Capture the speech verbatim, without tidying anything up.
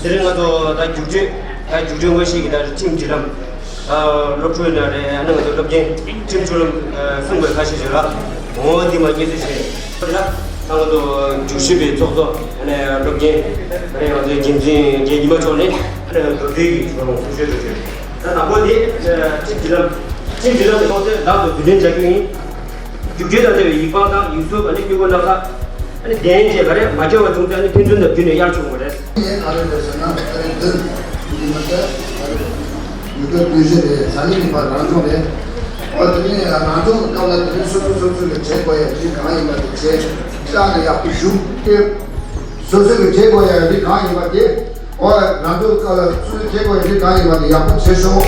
དེ་རིང་ང་ཚོ་ད་རྒྱུགས་སྤྲོད། ད་རྒྱུགས་སྤྲོད་དངོས་གཞི་གི་ད་ཁྲིམས་སྒྲིག་ལམ། ད་སློབ་ཕྲུག་ཡིན་ན་རེད། ཨ་ནི་ང་ཚོ་སློབ་ཆེན་ཁྲིམས་སྒྲིག་ལམ་གསུངས་པའི་ཁ་ཤས་ཤིག་རེད་ལ། འོ་འདི་མ་རྙེད་ཚུལ་བྱས། ད་ང་ཚོ་རྒྱུགས་ཞིབ་པའི་ཚོགས་གཙོ། ཨ་ནི་སློབ་ཆེན། ཨ་ནི་ང་ཚོའི་འགན་འཛིན་རྒན་ཉི་མ་མཆོག་ནས། ཨ་ནི་མདོར་བསྡུས་ཀྱི་ཐུགས་ཞུ་ཞུ་རྒྱུ། ད་དང་པོ་དེ་ཁྲིམས་སྒྲིག་ལམ། ཁྲིམས་སྒྲིག་ལམ་གྱི་ཐོག་ཚད་ལག་ཏུ་དུས་དྲན་བྱ་རྒྱུ་ཡིན། རྒྱུགས་སྤྲོད་དང་འབྲེལ་བའི་ཡིག་དཔང་དང་ཡིག་གཟུགས། ཨ་ནི་དངུལ་སྒོར་སྣག་ཚ། ཨ་ནི་གདན་བཅས་ག་རེ་མ་འཁྱོལ་བ་བྱུང་ཚེ། ཨ་ནི་ཕན་ཚུན་དང་བརྒྱུད་ནས་གཡར་ཆོག་གི་རེད། ངས་ག་རེ་རེད་ཟེར་ན། ཨ་ནི་འདི་འདི་མ་ཟད་ཨ་ནི་ཡུལ་སྐོར་སྤུས་ཞིང་རེད། ཟ་ནི་མེད་པ་རང་སྦྱོང་རེད། འོ་དེ་ནས་རང་སྦྱོང་གི་སྐབས་ལ་དེ་ནས་སོ་སོ་སོ་སོ་གི་བྱེད་དགོས་ཡ་རིགས་གང་ཡིན་པ་དེ་བྱེད། ཤག་ཏུ་ཡག་པོ་བཞུགས་ཏེ། སོ་སོ་གི་བྱེད་དགོས་ཡ་རིགས་གང་ཡིན་པ་དེ། ཨོ་ཡ། རང་ཚོ་ཀ་ལ་སུ་ཁྱེད་ཀོ་ཡ་ཁྱེད་གང་ཡིན་པ་དེ་ཡག་པོ་བྱེད་ཤོག